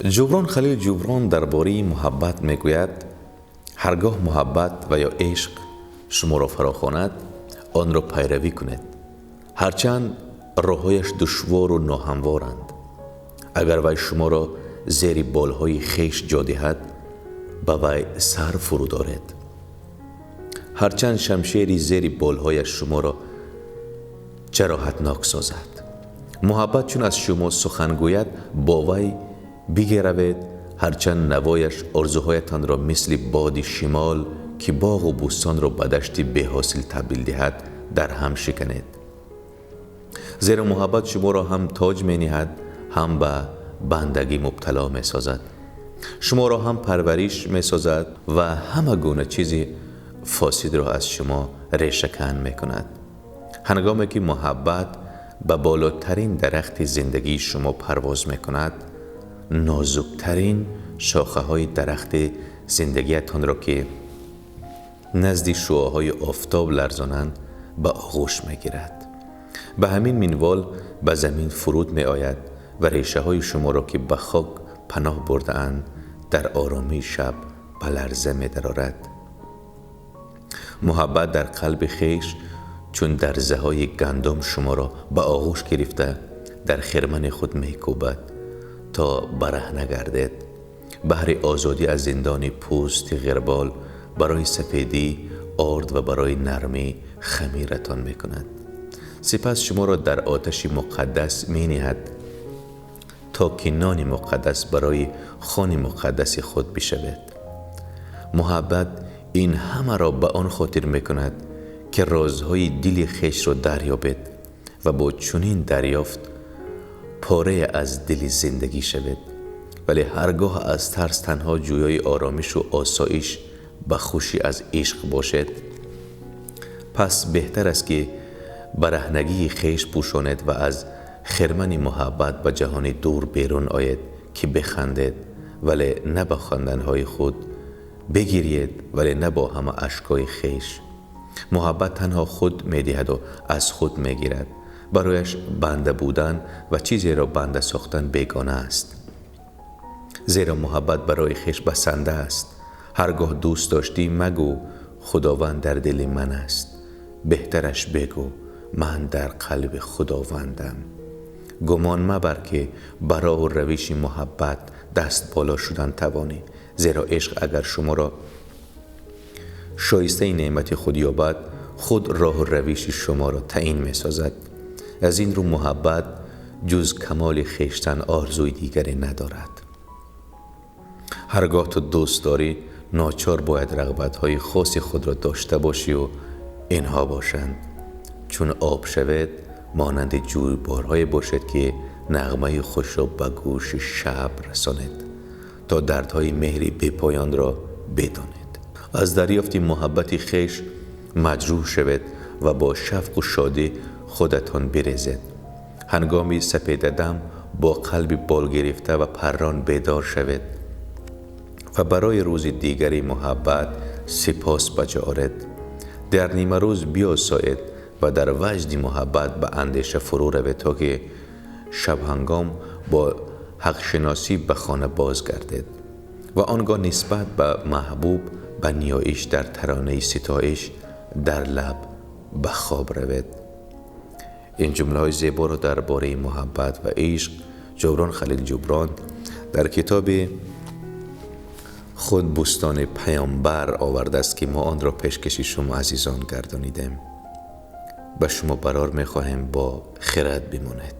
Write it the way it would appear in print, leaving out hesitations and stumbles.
Ҷуброн Халил Ҷуброн дар бораи муҳаббат мегӯяд: ҳаргоҳ муҳаббат ва ё ишқ шуморо фарохонад, онро пайравӣ кунед, ҳарчанд роҳҳояш душвору ноҳамворанд. Агар вай шуморо зери болҳои хеш ҷо диҳад, ба вай сар фурӯ доред. Ҳарчанд шамшери зери болҳояш шуморо ҷароҳатнок созад. Муҳаббат чун аз шумо сухан гӯяд, бо вай бигиравед, ҳарчанд навояш орзуҳоятонро мисли боди шимол, ки боғу бӯстонро ба дашти беҳосил табдил диҳад, дар ҳам шиканед. Зеро муҳаббат шуморо ҳам тоҷ мениҳад, ҳам ба бандагӣ мубтало месозад. Шуморо ҳам парвариш месозад ва ҳама гуна чизи фосидро аз шумо решакан мекунад. Ҳангоме ки муҳаббат ба болотарин дарахти зиндагии шумо парвоз мекунад, нозуктарин шохаҳои дарахти зиндагиятонро, ки назди шуоҳои офтоб ларзонанд, ба оғӯш мегирад. Ба ҳамин минвол ба замин фуруд меояд ва решаҳои шуморо, ки ба хок паноҳ бурдаанд, дар оромии шаб ба ларза медарорад. Муҳаббат дар қалби хеш чун дарзаҳои гандум шуморо ба оғӯш гирифта, дар хирмани худ мекӯбад, то бараҳна гардед. Баҳри озодӣ аз зиндони пӯсти ғирбол, барои сафедӣ орд ва барои нармӣ хамиратон мекунад. Сипас шуморо дар оташи муқаддас мениҳад, то ки нони муқаддас барои хони муқаддаси худ бишавед. Муҳаббат ин ҳамаро ба он хотир мекунад, ки розҳои дили хешро дарёбед ва бо чунин дарёфт порае аз дили зиндагӣ шавед. Вале ҳаргоҳ аз тарс танҳо ҷӯёи оромишу осоиш ба хушӣ аз ишқ бошед, пас беҳтар аст, ки бараҳнагии хеш пӯшонед ва аз хирмани муҳаббат ба ҷаҳони дур берун оед, ки бихандед, вале на ба ханданҳои худ, бигирьед, вале на бо ҳама ашкҳои хеш. Муҳаббат танҳо худ медиҳаду аз худ мегирад. Барояш банда будан ва чизеро банда сохтан бегона аст. Зеро муҳаббат барои хеш басанда аст. Ҳаргоҳ дӯст доштӣ, магӯ «Худованд дар дили ман аст». Беҳтараш бигӯ: «Ман дар қалби Худовандам». Гумон мабар, ки ба роҳу равиши муҳаббат даст боло шудан тавонӣ, зеро ишқ агар шуморо шоистаи неъмати худ ёбад, худ роҳу равиши шуморо таъин месозад. Аз ин рӯ муҳаббат ҷуз камоли хештан орзуи дигаре надорад. Ҳаргоҳ ту дӯст дорӣ, ночор бояд рағбатҳои хоси худро дошта бошию инҳо бошанд: чун об шавед, монанди ҷӯйборҳое бошед, ки нағмаи хушро ба гӯши шаб расонед, то дардҳои меҳри бепоёнро бидонед. Аз дарёфти муҳаббати хеш маҷрӯҳ шавед ва бо шавқу шодӣ худатон бирезед. Ҳангоми сапедадам бо қалби болгирифта ва паррон бедор шавед ва барои рӯзи дигари муҳаббат сипос ба ҷо оред. Дар нимарӯз биёсоед ва дар ваҷди муҳаббат ба андеша фурӯ равед, то ки шабҳангом бо ҳақшиносӣ ба хона бозгардед ва он гоҳ нисбат ба маҳбуб ба ниёиш дар таронаи ситоиш дар лаб ба хоб равед. Ин ҷумлаҳои зеборо дар бораи муҳаббат ва ишқ Ҷуброн Халил Ҷуброн дар китоби худ «Бӯстони паёмбар» овардааст, ки мо онро пешкаши шумо азизон гардонидем. Ба шумо барор мехоҳем, бо хирад бимонед.